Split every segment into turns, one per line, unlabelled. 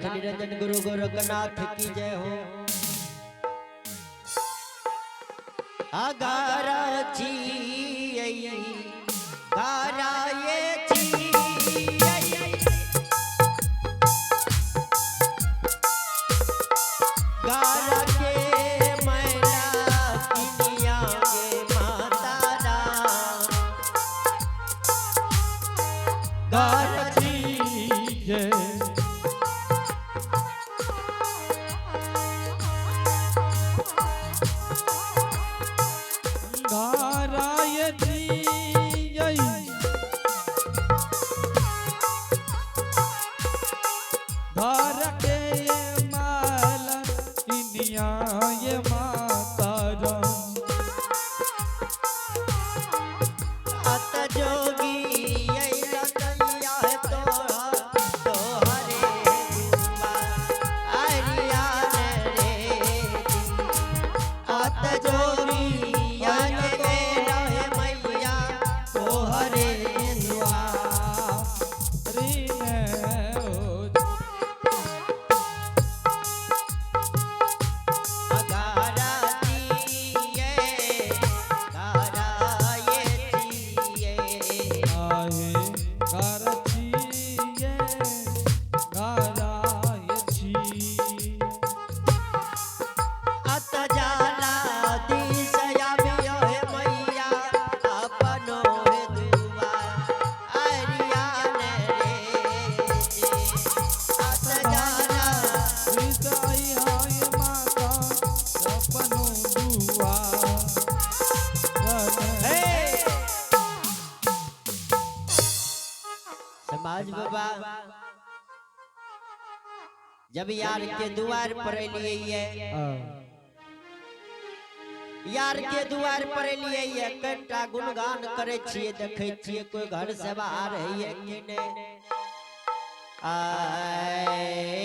अलाख निरंजन गुरु गोरखनाथ की जय हो। अगारा छी गारा ये छी, गारा के मैला किनिया के माता राम।
गारा छी जय गाराय जी घर के माल किनिया ये माता राम।
अत जोगी अइला दैया है तोहर तोहरे दुआ अरिया रे। अत जोगी आने बेरा है मैया तोहरे दुआ।
रे ने ओ
अगारा दिए गारा ये दिए
आहे गारचिये गाराय छी।
अत जाला दिशया बियो हे मैया अपनो हे दुआ अरिया ने रे। अत जाला
विदाई हाय माता अपनो दुआ
हे समाज बाबा, जब यार के दुआर पर एलिए, यार के दुआर पर एलिए ये, कटा गुणगान करे छिए, देखे छिए कोई घर से बाहर है ये कि नहीं। आए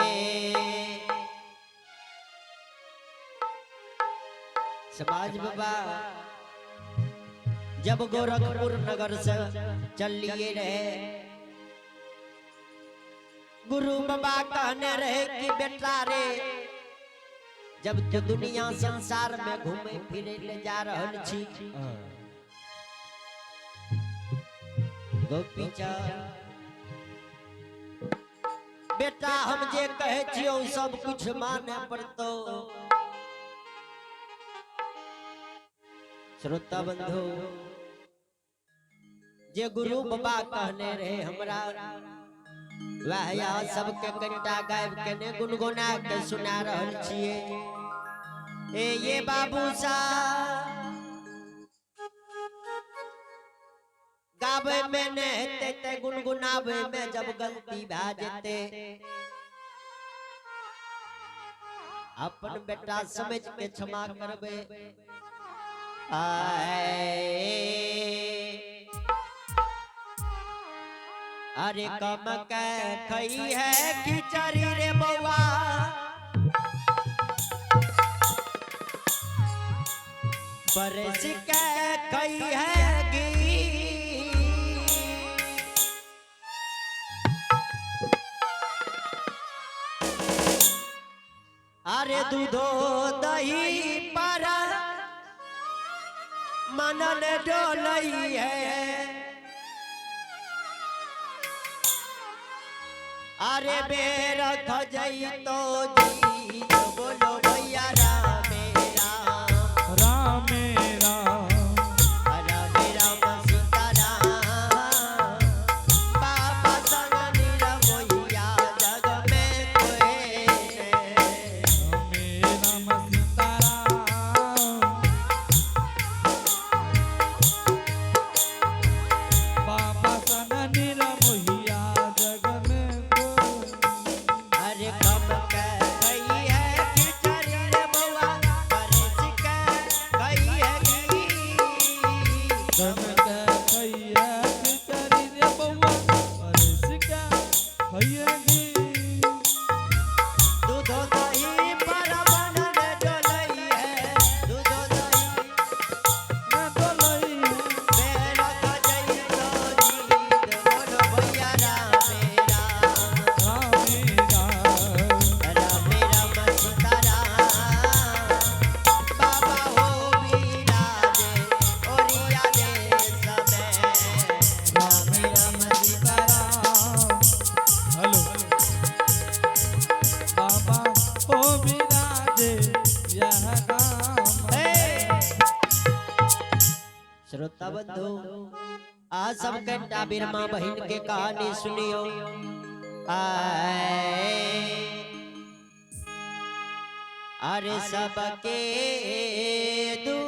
समाज बाबा, जब गोरखपुर नगर से चल लिए रहे, गुरु बाबा कहने रहे कि बेटा रे, जब तू दुनिया संसार में घूमे फिरे ले जा रहल छी गोपी बेटा, हम जे कहे छियौ सब कुछ माने पड़तो। श्रोता बंधु, जे गुरु बाबा कहने रहे हमरा, वह यहाँ सबके कनिटा गायब के ने गुनगुना के सुना रहल छिए। ए ये बाबू सा गावे में ने हेते ते गुनगुनावे में जब गलती भा जेते, अपन बेटा समझ के क्षमा करबे। आए अरे कम के खई है खिचड़ी रे बउआ, बरस के खई है घी। अरे दूधो दही पर मनन डोलई है। अरे बेर खजई तो जी तो बोलो भैया रामे राम।
रामे राम।
रामे राम सीता राम बाबा संग निरमोहिया जग में कोई नहीं।
रामे राम सीता राम बाबा सन निरमोहिया जग में कोई।
अरे कम के श्रोता बंधु, आ सब कनिटा बिरमा बहिन के कहानी सुनियो। आए अरे सबके दू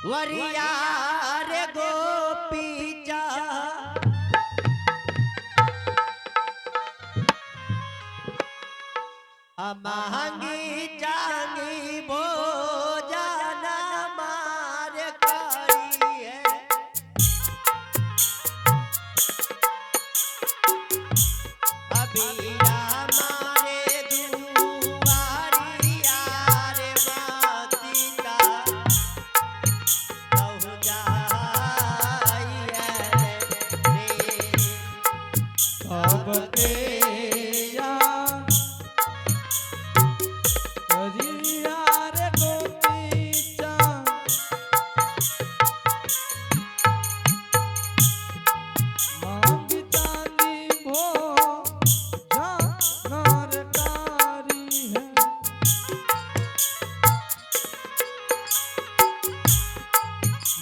वरिया रे गोपी चा महंगी चांगी भोजन मार करी है। अबीरा मारे दुआरिया रे मातीता कहु जाइए रे।
सबके या हरिया रे गोपी चांद मांग चांदी भो नारकारी है।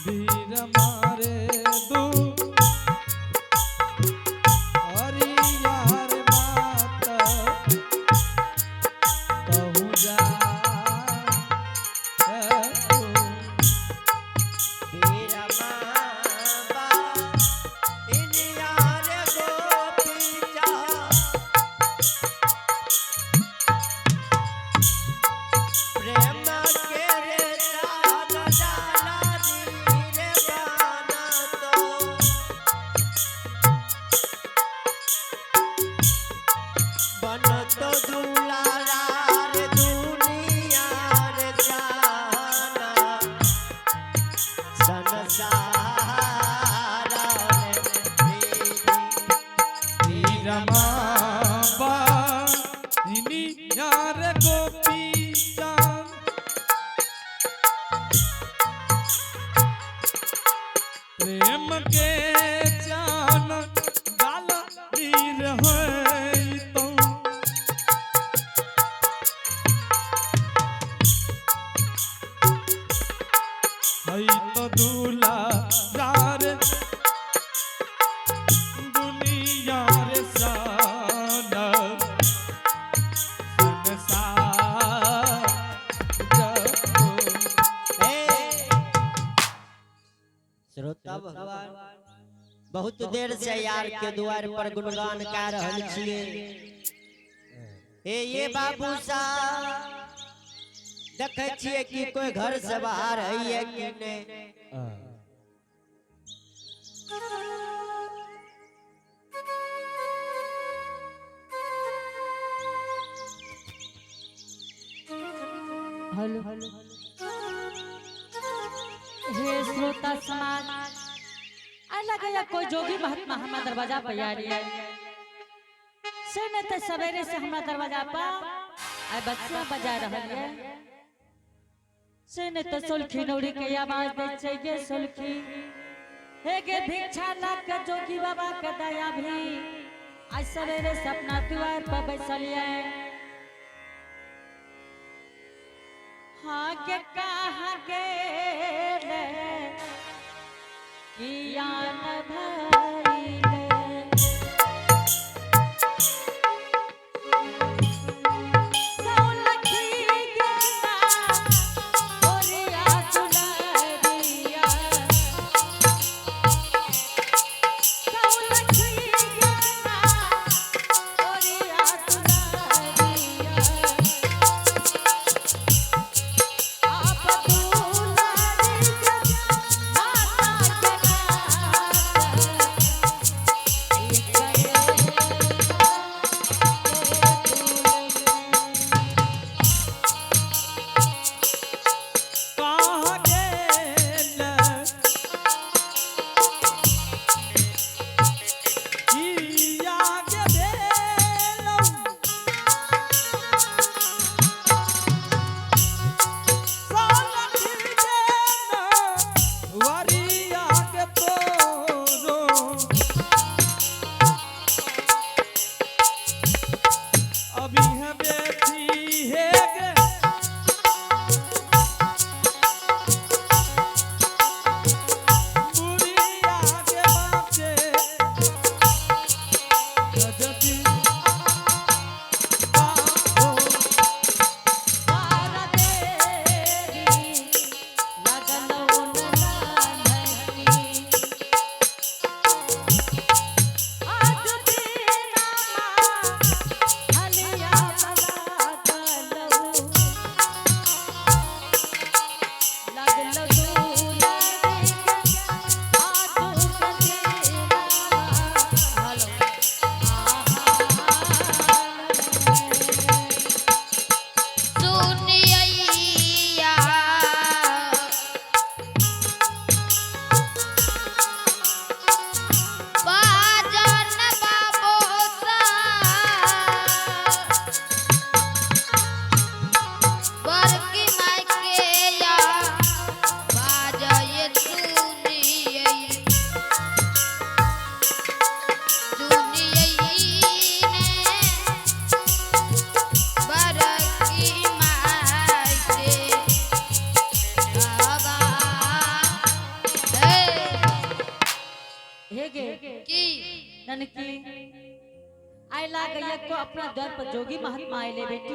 वीर मारे दू हरियार माता कहूँ जा
बीरमा इन यार गोपी चा प्रेम के रे चाल डाला नीर बाना तो बन तो दुलारा रे दुनिया रे जाना संसार रे।
रमा यार गोपी चांद प्रेम के चान डाल नीर है तो है तो दूल्हा यार दुनिया रे साना संसार जगो।
श्रोता भगवान, बहुत देर से यार के द्वार पर गुणगान गा रहल छिए। ए ये बाबू साहब, देखे छिए कि कोई घर से बाहर है कि नहीं।
हेलो हे श्रोता समाज, आ लगैया कोई जोगी महात्मा हमारा दरवाजा पर आ रही है। से न तो सवेरे से हमारा दरवाजा पर आ बच्चा बजा रहा है। से न तो सुलखी नौरी के आवाज दे चाहिए सुलखी हे गे भिक्षा ला के जोगी बाबा के दया भी आज सवेरे से अपना द्वार पर बैसलिए। हाँ के कहाँ गेले किया न भइले। सौलखी गेना ओरिया सुनरिया। सौलखी गेना ओरिया सुनरिया। आप दुलारी के माता के नाथ। आइला गैया को अपना द्वार पर जोगी महात्मा आइले बेटी।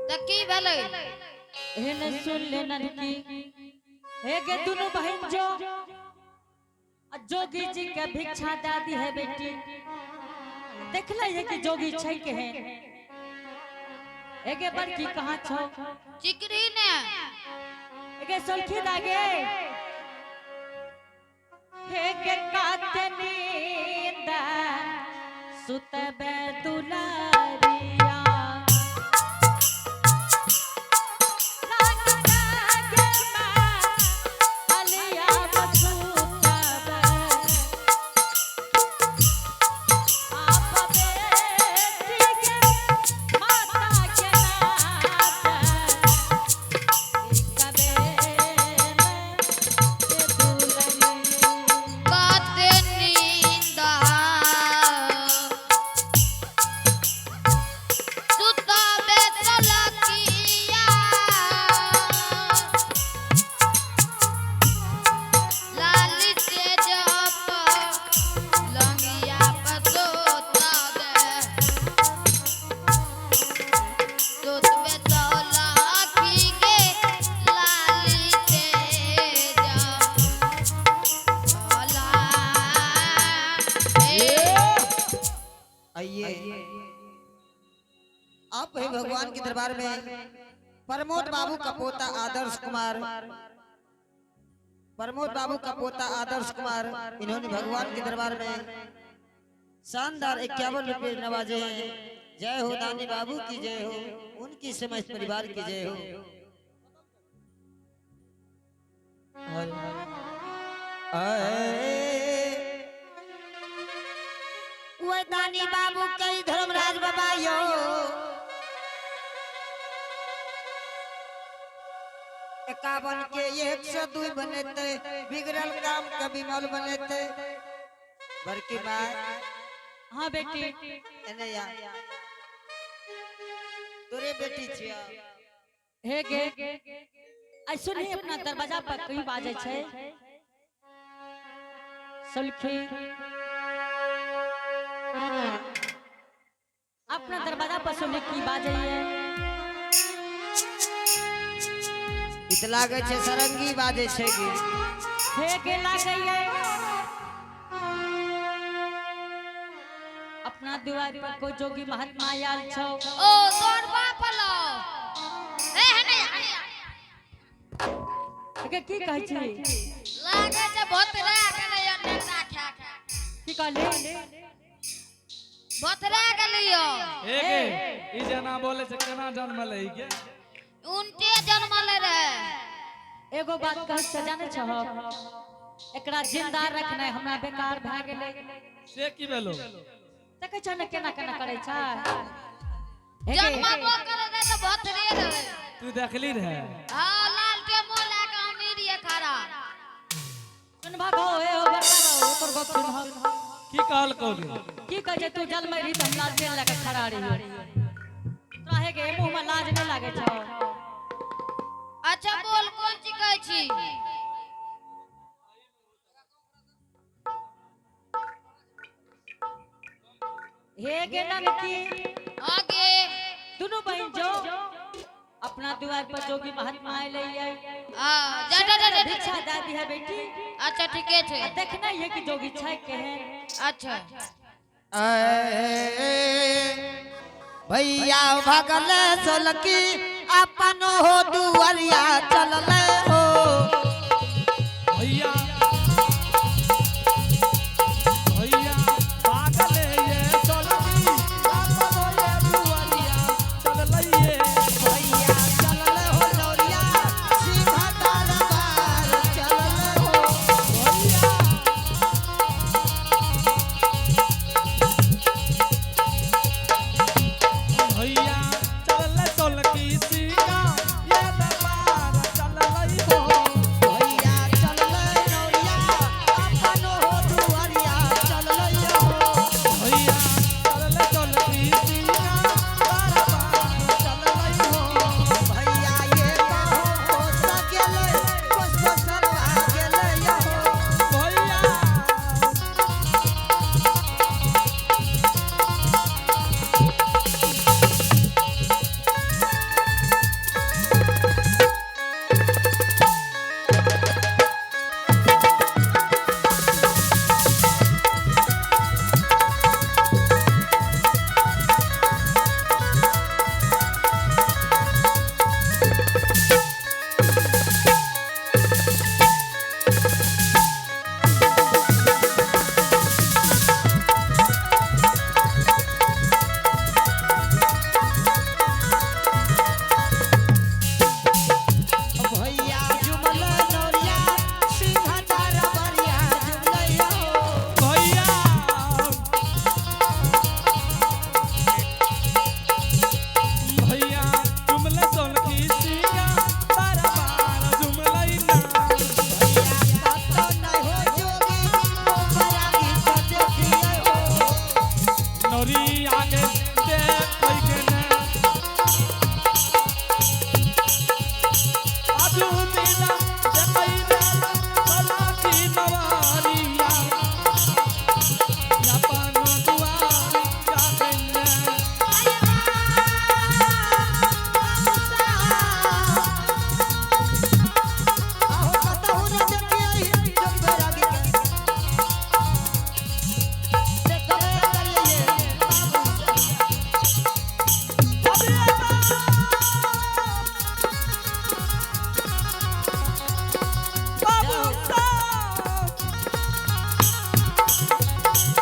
तऽ की भेलै?
हे न सुन ले ननकी, हे गे दुनू बहन जो आ जोगी जी के भिक्षा दादी है बेटी। देखले है कि जोगी छै केहन। हे गे बड़की कहाँ छौ?
चिकरी ने।
हे गे सोलखी दागे, हे गे काते नींद सुतबे दुलारिया। राग राग माँ हलिया बसुतबे। आप बेटी के माता के नाते, कबे मैं के दुलरी।
कते नींदा सुतबे सलकिया, लाली से जप लंगिया पर सुतबे, सुतबे तो लखी के लाली से जप भोला।
आइए आप है भगवान के दरबार में प्रमोद बाबू का पोता आदर्श कुमार, प्रमोद बाबू का पोता आदर्श कुमार, इन्होंने भगवान के दरबार में शानदार 51 रुपए नवाजे हैं। जय हो दानी बाबू की जय हो, उनकी समस्त परिवार की जय हो। वह दानी बाबू कई धर्मराज बाबा यो 51 के 102 बनेते, बिगड़ल काम कभी मौल बनेते। बड़की माय।
हाँ बेटी।
एने या तोरे बेटी छिया।
हे गे ऐसो नहीं अपना दरवाजा पर कहीं बाजे छै सुलखी। अपना दरवाजा पर सुनली की बाजे है।
इत लागे छै सरंगी बाजे छै गे।
हे गे लागे है अपना दुआर पर कोई जोगी महात्मा आयल छौ।
ओ तोर बाप लो ए हने।
हे गे की कहै छी?
लागे छै भोतरा गेलै नेता खा खा।
की कहली?
भोतरा गेलियो।
ए गे, ई जेना बोले छै केना जन्मलै ई गे?
उनटे जन्मले रहे।
एगो बात कहै छै जानै छह, एकरा जिंदा रखनाइ हमरा बेकार भए गेलै।
से की भेलो?
देखै छह ने केना केना करै छै। हे गे,
जन्मबो करे रहे तऽ भोतरे रहे।
तू देखली रहे?
हाँ, लाल के मुंह लए के हम नहीं रहिए खड़ा।
सुनबा गो हे हो बड़का बाबू, ओकर गप सुनह।
की कहल कौली?
की कहै छै तू जलमै रही तऽ हम लाल लए के खड़ा रही। तोरा हे गे मुँह में लाज नहि लागै छौ?
अच्छा बोल, कोन चीज कहै छी?
हे गे ननकी।
आगे।
दुनू बहिन जो अपना दुआर पर जोगी महात्मा अयलै है।
हाँ, जा जा जा जा।
भिक्षा दए दिहे बेटी।
अच्छा ठीके छै।
आ देखना है कि जोगी छै केहन।
अच्छा।
भैया भगल सोलकी अपन हो दुआरिया चलल हो।
भैया भैया पागल ये सोलकी अपन ये दुआरिया चललै।
भैया चलल हो लौरिया सीधा दरबार चलल हो।
भैया भैया चललै सोलकी सीधा ये दरबार चललै। छौरी आगे देखै के ने आजू दिना देखै देला बला की नवारिया अपन दुआरी जागे ने।
आहो कतहु न देखियै जोगी बैरागी के। देखबे करियै बाबू।
बाबू साहब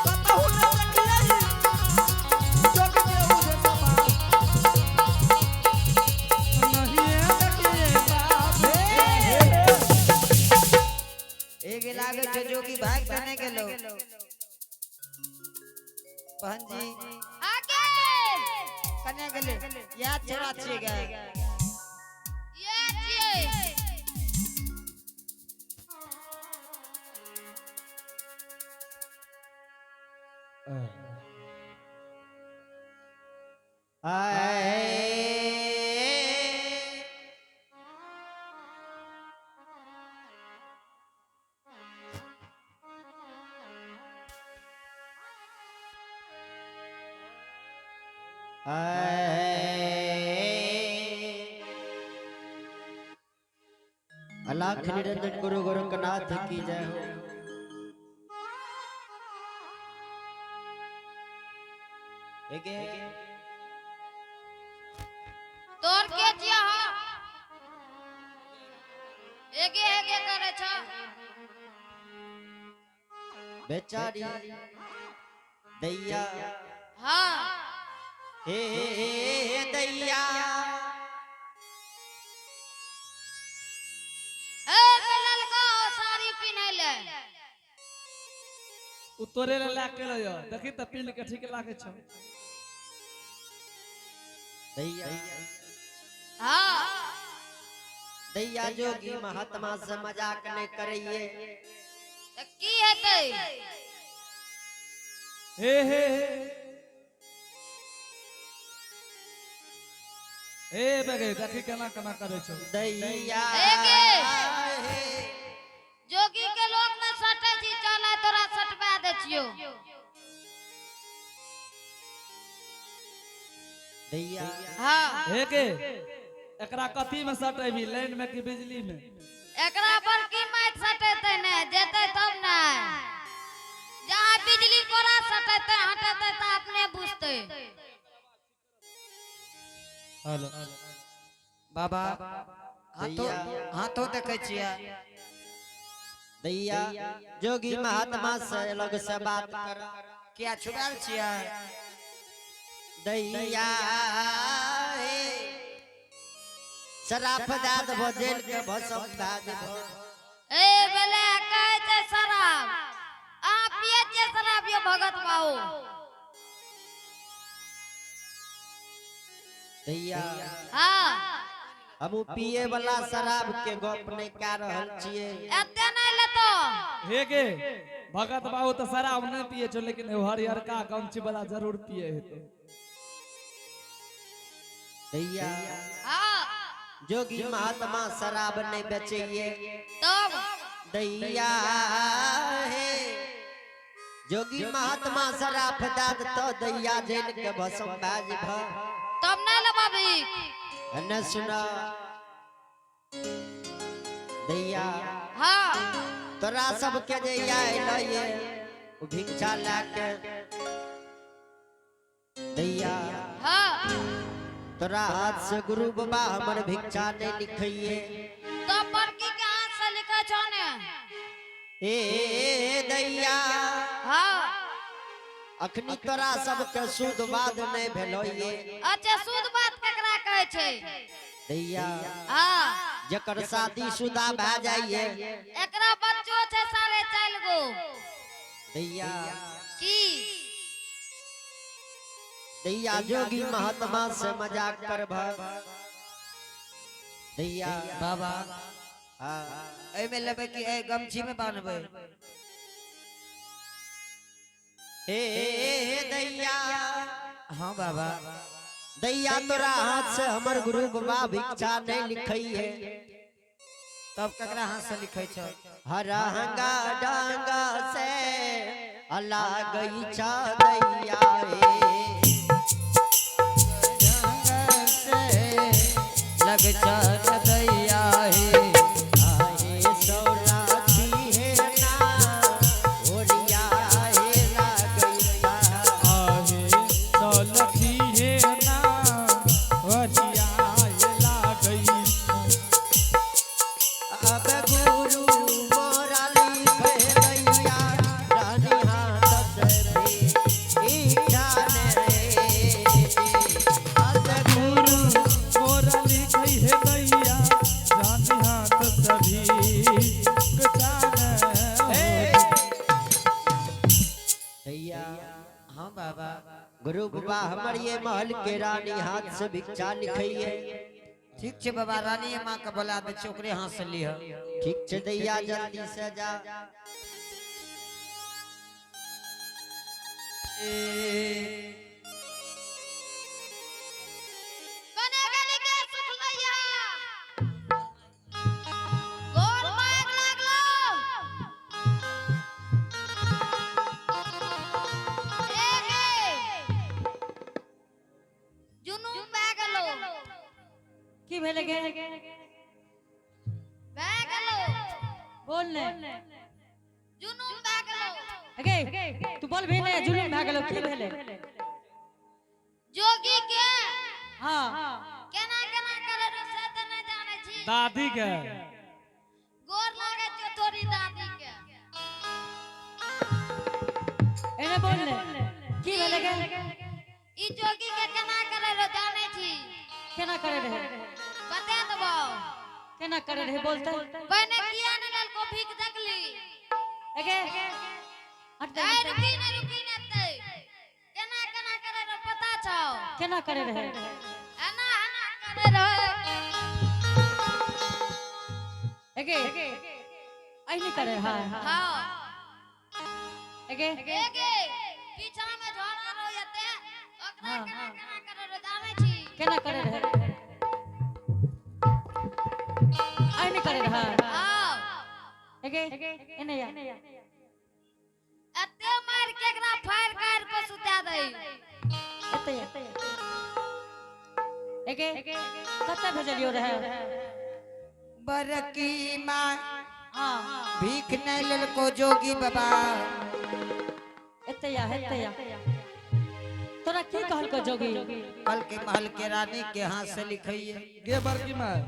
कतहु न देखियै जोगी के उधर समा नहीं देखिए बाबू।
एक लागे छो जोगी भाग तने गेलो। बहन जी
आगे
कने गेले याद छोड़ा छियै गे।
ये छियै।
आए अलाख निरंजन गुरु गोरखनाथ की जय हो। एगे
तोर के छियै हँ? एगे एगे करै छ।
बेचारी दैया
हाँ।
हे हे दैया
ए ललका साड़ी पिन्हैले।
उ तोरे ले लए के एलौ देखी तऽ पिंड के ठीक लागै छौ।
दैया
हाँ।
दैया जोगी महात्मा से मजाक नहीं करैये।
तऽ की हेतै?
हे हे हे हे बगे देखी केना केना करै छौ।
दैया
एगे। जोगी के लोक में सटै छी, चल आइ तोरा सटबा दै छियौ।
दैया
हाँ।
हे के एकरा कथी में सटेबी, लाइन में कि बिजली में?
एकरा पर की माइट सटेतै ने जेतै तब ने। जहाँ बिजली कोरा सटेतै हटेतै तऽ अपने बुझतै।
हेलो
बाबा हाथो हाथो देखै छियै।
दैया जोगी महात्मा से अलग से बात कर।
किया छुड़ायल छियै?
दैया हे शराफ दाद भजेल के भसम दाद भ।
ए बेले कहै छै शराब। अहाँ पियै छियै शराब यौ भगत बाबू?
दैया
हाँ।
हमू पिए वाला शराब के गप नहीं कह रहल छियै।
एते नहि लेतो।
हे के भगत बाबू तऽ शराब नहि पिए छौ लेकिन एगो हरियरका गमछी वाला जरूर पिए हेतै।
दैया
हाँ।
जोगी महात्मा शराब नहीं बेचैये।
तब
दैया हे जोगी महात्मा शराब दाद तो दैया जैन के भसम बाज भ।
तब नहि लेबा भीख।
न सुना दैया
हाँ।
तोरा सबके जे आयल ये उ भिक्षा लए के दैया
हाँ।
तोरा हाथ से गुरु बाबा हमर भिक्षा नहीं लिखैये।
तब बड़की के हाथ से लिखै छौ ने।
ए दैया
हाँ।
अखनी तोरा सबके शुद्ध बाद नहीं भेलो ये।
अच्छा शुद्ध बात केकरा कहै छै?
दैया
हाँ।
जकर शादी शुदा भए जाइए।
एकरा बच्चो छै 4.5 गो।
दैया
की
दैया जोगी महात्मा से मजाक कर दैया।
बाबा
हाँ।
एहिमे लेबै कि एहि गमछी में बान्हबै?
हे दैया।
हाँ बाबा।
दैया तोरा हाथ से हमर गुरु बाबा भिक्षा नहीं लिखई है।
तब ककरा हाथ से लिखै छौ?
हरहंगा डांगा से अला गई छा दैया हे।
रंग से लग छ दैया हे।
आहे सौराठी हे ना ओरिया हे लागई छा।
आहे सौलखी हे ना वरिया लागई।
अब गुरु मोरा लिखे दैया रानी हाथ से भी इच्छा ने। अब गुरु
मोरा लिखई हे दैया रानी हाथ सभी
दैया।
हाँ बाबा।
गुरु बाबा हमर ये महल के रानी हाथ से भिक्षा लिखई है।
ठीक छै बाबा, रानी माँ के बोला दै छियै, ओकरे हाथ से लिह।
ठीक छै दैया, जल्दी से जा।
कने गेली के सुखलैया गोर माग लागलो। ए गे जुनून भए गेलो।
की भेलै गे?
भए गेलो।
बोल ने।
जुनून भए गेलो।
गे तू बोल भी ने, जुलूम भए गेलो, की भेलै?
जोगी के
हाँ।
केना केना करे रो से तऽ नहि जानै छी।
दादी के
गोर लागै छियौ तोरी दादी के।
एने बोल ने, की भेलै गे?
ई जोगी के केना करे रो जानै छी।
केना करे रहे?
बता देबौ।
केना करे रहे बोलते?
पहिने किया ने ललको भीख देखली?
एगे हट दे।
ए रुकी ने, रुकी ने एतै। केना केना करे रो पता छौ?
केना करे रहे?
एना एना करे रहे।
एगे ऐनी करे? हाँ।
हाँ।
एगे
एगे पीछा में झोरा रहो एते ओकरा
हाँ,
केना
हाँ।
केना करे रो जानै छी।
केना करे रहे? ऐनी करे रहे?
हाँ।
एगे एने या।
एते मार के एकरा फाड़ काट के सुता दई।
एते या। एगे कते भेजलियो रहे?
बरकी माँ
हाँ।
भीख नहीं लेलको जोगी बाबा।
एते या, एते या। तोरा की कहलको जोगी?
कल के महल के रानी के हाथ से लिखइए।
गे बड़की माय।